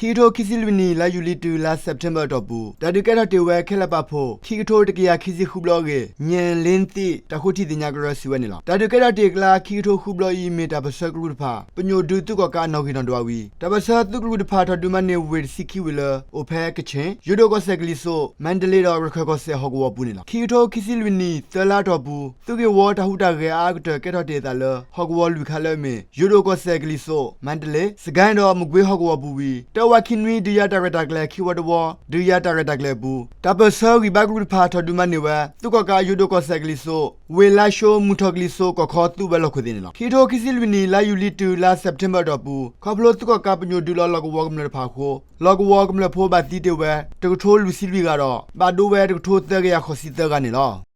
ခံကထိခံဆံလွံၢ်နံၣ် လါယူၤလံတုၤလါစဲးပထ့ဘၢၣ်အတီၢ်ပူၤ တၢ်ဒုးကဲထီၣ်တ့ၢ်ဝဲခဲလၢာ်ပာ်ဖှိၣ် ခံကထိတကယၤခံဆံဃုဘျီအဂ့ၢ် ညဲၣ်လ့သ့ၣ် တၢ်ဃိထံသ့ၣ်ညါကရၢစံးဝဲန့ၣ်လီၤ. တၢ်ဒုးကဲထီၣ်တ့ၢ်အကျါ ခံကထိဃုဘျီအံၤ မ့ၢ်တၢ်ပၢၢ်ဆၢကရူၢ်တဖၣ် ပညိၣ်ဒုးသုးကီၣ်ကးအနီၣ်ဂံၢ်နီၣ်ဒွးဝံၤ တၢ်ပၢၢ်ဆၢသုးကရူၢ်တဖၣ် ထီၣ်ဒုးမၤန့ၢ်ဝ့ၢ်တဆံခံဝ့ၢ်လၢ အိၣ်ဖဲကခ့ၣ်, ယိၤဒိၣ်ကီၢ်စဲၣ်ကလံၤစိး, မါဒလ့ဒီး ရခၢၣ်ကီၢ်စဲၣ်ဟီၣ်ကဝီၤပူၤန့ၣ်လီၤ. ခံကထိခံဆံလွံၢ်နံၣ် သၢလါအတီၢ်ပူၤ သုးဂ့ၢ်ဝီတၢ်ဟူးတၢ်ဂဲၤအါအါကတၢၢ် ကဲထီၣ်တ့ၢ်အသးလၢ ဟီၣ်ကဝီၤလွံၢ်ခါလၢအမ့ၢ် ယိၤဒိၣ်ကီၢ်စဲၣ်ကလံၤစိး, မါဒလ့, စကဲဒီးမကွ့ဟီၣ်ကဝီၤပူၤဝံၤ တၢဝးခံနွံ ဒုးယၤတၢ်ရဲၣ်တၢ်ကျဲၤ ခံဝီတဝီ ဒုးယၤတၢ်ရဲၣ်တၢ်ကျဲၤအပူၤ တၢ်ပၢၢ်ဆၢဂံၢ်ဘါကရူၢ်တဖၣ် ထီၣ်ဒုးမၤန့ၢ်ဝဲ သုးကီၣ်ကးယိၤဒိၣ်ကီၢ်စဲၣ်ကလံၤစိး ဝ့ၢ်လါၡိ မုၢ်ထီၣ်ကလံၤစိး ကီၢ်ခီသုးဝဲလီၢ်ခိၣ်သ့ၣ်န့ၣ်လီၤ. ခံကထိခံဆံလွံၢ်နံၣ် လါယူၤလံတုၤလါစဲးပထ့ဘၢၣ်အတီၢ်ပူၤ ခီဖျိသုးကီၣ်ကးပညိၣ်ဒုးလီၤလီၢ်ကဝီၤကမျၢၢ်တဖၣ်အဃိ လီၢ်ကဝီၤကမျၢၢ်ဖိဘၣ်သံတ့ၢ်ဝဲ တကထိလွံၢ်ဆံလွံၢ်ဂၤဒီး ဘၣ်ဒိဝဲတကထိသၢကယၤဃိးဆံသၢဂၤန့ၣ်လီၤ.